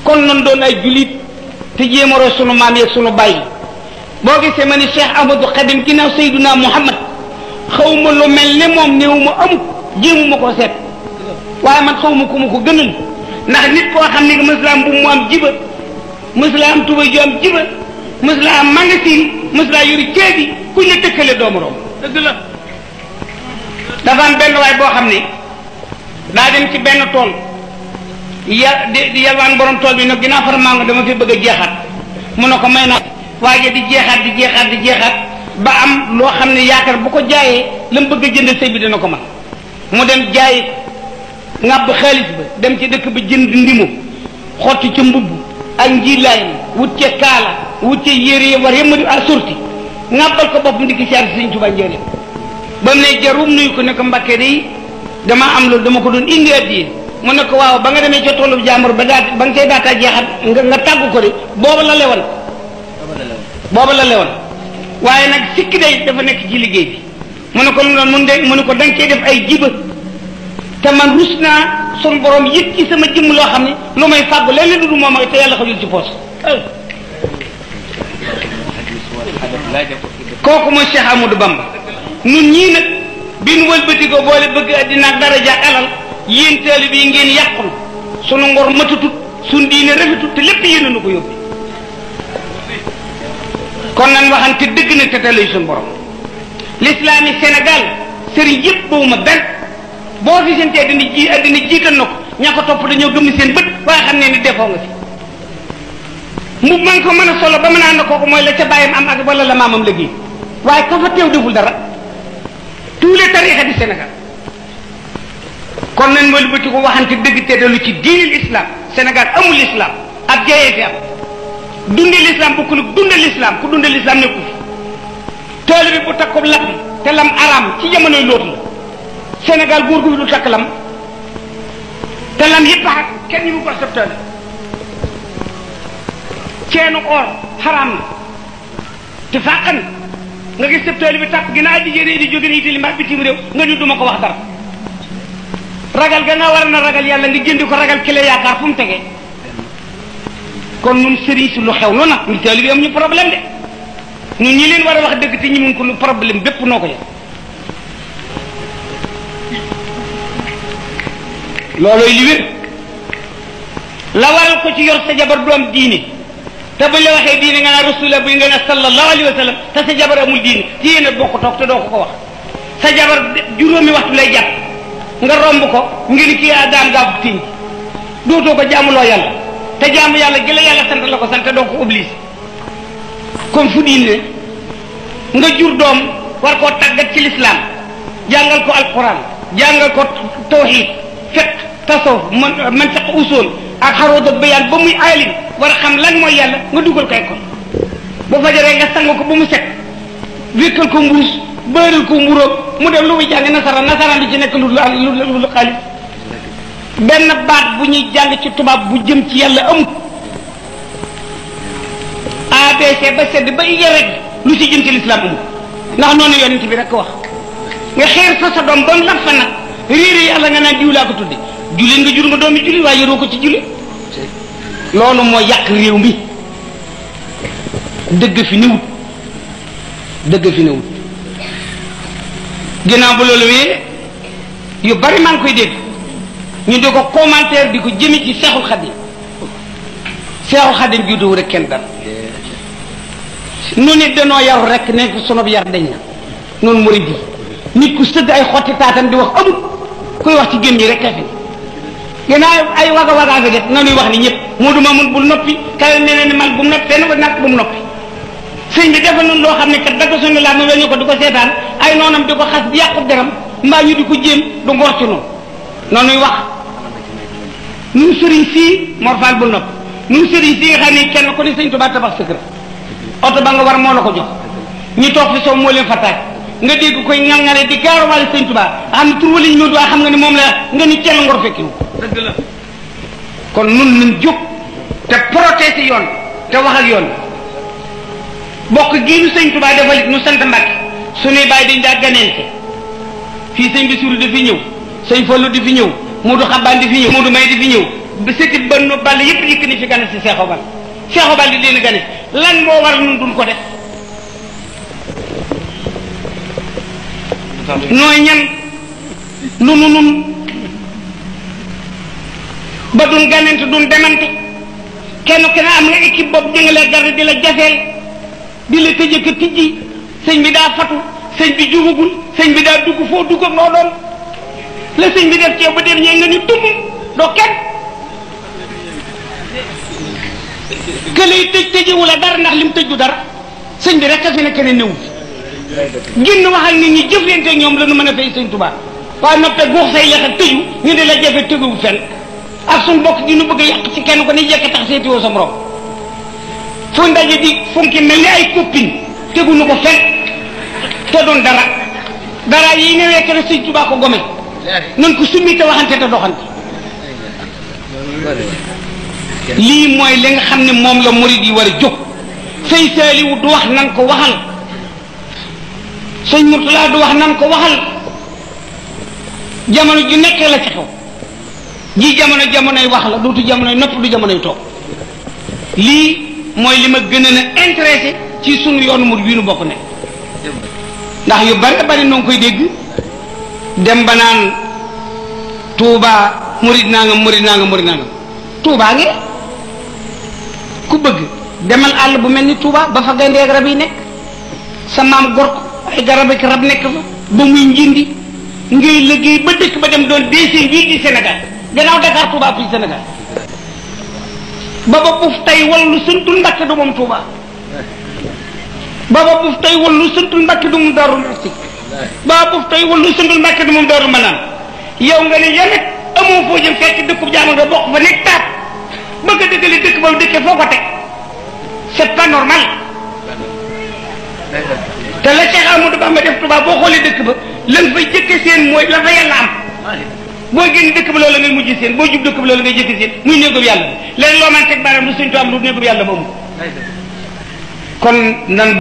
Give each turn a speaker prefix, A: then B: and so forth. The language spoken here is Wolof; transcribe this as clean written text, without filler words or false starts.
A: kon nan doon ay julit te jéem a roy sunu maam yeeg sunu bàyyi boo gisee ma ni Cheikh Ahmadou Khadim ginnaaw Seyduna Muhammad xawma lu mel ne moom néew ma amut jéemuma koo seet waaye man xawma ku ma ko gënal ndax nit koo xam ne mës la am bu mu am jiba mës la am tuba ju am jiba mës la am magasin mës la yori ceebi kuñ la tëkkale doomu room dëgg la dafa am benn waay boo xam ne daa dem ci benn tool di yalwaan borom tool bi nag ginnaaw far maa nga dama fi bëgg a jeexaat mu ne ko may na waaye di jeexaat ba am loo xam ne yaakaar bu ko jaayee la mu bëgg a jënd sëy bi dina ko man mu dem jaay ŋàbb xaalis ba dem ci dëkk ba jënd ndimu xotti ca mbubb ak njilaayam wut ca kaala wut ca yére war yëpp ma di assorti ŋàbbal ko bopp ndikki siyaar si Sëñ Tuubaa njëriñ ba mu ne jarum nuyu ko ne ko Mbàkke day dama am loolu dama ko doon indi addiye mu ne ko waaw ba nga demee ca toolu jàmbur ba nga cay daataa jeexat nga tàggu ko de booba la lewoon waaye nag sikki day dafa nekk ci liggéey bi mu ne ko lu doon mun de mu ne ko da nga cey def ay jiba te man rus naa sun borom yëg ci sama jëmm loo xam ne lu may fàggu leneen du moom ak te yàlla xajul ci poos kooku mooy Cheikh Amadou Bamba nun ñii nag bi nu wëlbati ko boole bëgg addina ak daraja ak alal yéen taalibe bi ngeen yàqul sunu ngor matutut sunu diine rafetut te lépp yéen nu ko yóbbi kon nan waxante dëgg na te tey sunu borom l'islam yi Sénégal sëriñ yëpp bawuma benn boo fi seen te addina jiital na ko ña ko topp dañoo gëm seen bët waaye xam ne ni defoo nga fi mu man ko mën a solo ba mën a ànd kooku mooy la ca bàyyam am ak wala la maamam liggéey waaye ka fa teew deful dara tous les tarixa du Sénégal kon nañ wëlbati ko waxante dëgg te dalu ci diinil islam Sénégal amul islam ab jayee fi am dunde l'islam bokkul ak dunde l'islam ku dunde l'islam nekku fi tool bi bu takku lam te lam araam ci jamonoy lootu la Sénégal góor gu fi du takk lam te lam yëpp ak kenn ñu mu ko accepté ceenu or xaraam na te fàqan nga gis septooli bi takk ginnaaw di jëre di jóge ni itali mbaa bitim réew nga ñu duma ko wax dara ragal ga nga war na ragal yàlla nga jëndi ko ragal kile yaakaar fu mu tegee kon nun sëriñ si lu xew lu na ñu taali bi am ñu problème de ñun ñi leen war a wax dëgg te ñi mun ko lu problème bépp noo ko yëg loolooy li wér la waral ko ci yor sa jabar du am diine te buñ la waxee diine nga naa rasulullah buy nga ne sallallahu alayhi wa sallam te sa jabar amul diine ci yéen a bokk toog te doo ko wax sa jabar juróomi waxtu lay jàpp nga romb ko ngir kii daam gaafu tiñ dootoo ko jaamuloo yàlla te jaamu yàlla gi la yàlla sant la ko sant doo ko oblige comme fu diine nga jur doom war koo tàggat ci l'islam jàngal ko alquran jàngal ko tawhid fiqh tasawuf mantiq usul ak xaroot ak bayaan ba muy aalim war a xam lan mooy yàlla nga dugal ko école bu fajaree nga sang ko ba mu set wékkal ko mbuus bëral ko mburóog mu dem lu muy jàng nasaraan du ci nekk lu xaalis benn baat bu ñuy jàng ci tubaab bu jëm ci yàlla amut ABC ba sedd ba iya rek lu ci jëm ci l'islam amut ndax noonu yonent bi rek wax nga xeer sa doom ba mu laf fa nag réeré yàlla nga naan diw laa ko tudde jullit nga jur nga doomi jullit waaye yoroo ko ci jullit loolu moo yàq réew mi dëgg fi niwut ginnaaw ba loolu wee yu bari maa ngi koy dégg ñu di ko commentaire di ko jëme ci Seexul Xadim gi duw rek kenn dara nu nit danoo yaru rek ne sunu yar dañ na noonu murid yi nit ku sëgg ay xotti taatam di wax amul kuy wax ci gém ñi rek kafi ginnaaw ay waga fi def nanuy wax ni ñëpp moo duma mun bul noppi kawe ne ni man bu mu noppi fenn ba nag bu mu noppi sëñ bi defal noonu loo xam ne kat dagga suñu laat ma weñu ko di ko seetaan ay noonam di ko xas di yàqu deram mbaa ñu di ko jéem du ngor ci noonu noonuy wax nun sëriñ sii morfal bul noppi nun sëriñ sii nga xam ne kenn ko ni sëñ Tuubaa tabax sa kër oto ba nga war moo la ko jox ñu toog fi soow moo leen fa taaj nga dégg koy ŋal-ŋale di gaaruwaale sëñ Tuubaa xam ne tur wala ñu waaye xam nga ni moom la nga ni kenn ngor fekkiwu dëgg la kon nun nañ jóg te protéger yoon te wax ak yoon bokk gii nu sëñ Tuubaa defalit nu sant Mbàkke suñuy bàyyi dañ daa ganeente fii sëñ Basiru di fi ñëw sëñ Fallu di fi ñëw Moodu Xabaan di fi ñëw Moodu May di fi ñëw ba sëti Banu Balla yëpp dikk ni fi gane si Seexu Balla Seexu Balla di leen gane lan moo war nun duñ ko def nooy ñan nun ba duñ ganante duñ demante kenn am nga équipe boobu di nga la garde di la jafeel di la tëjee ko tijji sëñ bi daa fatu sëñ bi jugagul sëñ bi daa dugg foo dugg ak noo doon la sëñ bi def ci yow ba dem ñee nga ni tumm doo kenn que lay tëjewu la dara ndax lim tëj du dara sëñ bi rek a fi ne keneen néew génn wax ak nit ñi jëflante ñoom la nu mën a fay sëñ Tuubaa waaye noppee guux say lex ak tëju ñu di la jafe tëguwu fenn ak suñ bokk di nu bëgg a yàq ci kenn ko ni jekk tax seetiwoo sa morom fu ndaje di funki mel ni ay copine tegu nu ko fenn te doon dara yi newee ke ne sëñ Tuubaa ko gome nan ko summi te waxante te doxante lii mooy li nga xam ne moom la murid yi war a jóg sëñ Saaliwu du wax nan ko waxal sëñ Murtala du wax nan ko waxal jamono ju nekk la ci xew ji jamonoy wax la dootu jamonoy nopp du jamonoy toog lii mooy li ma gën a na intéressé ci sunu yoonu murid bii nu bokk ne ndax yu bari noo ngi koy dégg dem ba naan Touba murid nangam Touba ngi ku bëgg demal àll bu mel ni Touba ba fa gaynde ak rab yi nekk sa maam gor ko ay garab ak rab nekk fa ba muy njindi ngay liggéey ba dëkk ba dem doon deuxième ville du Sénégal gannaaw Dakar Touba fii Sénégal baba buuf tey wallu sëntul Mbàkke du moom Touba baba buuf tey wallu sëntul Mbàkke du moom Daaru Muxti baba buuf tey wallu sëntul Mbàkke du moom Daaru Manaan yow nga ne yamet amoo foo jëm fekk dëkkub jaama nga bokk fa nekk taat bëgg a dëkkali dëkk ba dëkkee foo ko teg c'est pas normal te la Cheikh Amadou Bamba def Touba boo xoolee dëkk ba lan fay jëkke seen mooy la fa yàlla am boo génn dëkk ba loolu ngay mujj seen boo jub dëkk ba loolu ngay jëkke seen muy néegub yàlla bi léegi loo man teg baaraam lu sëñ tu am lu néegub yàlla ba mu kon nan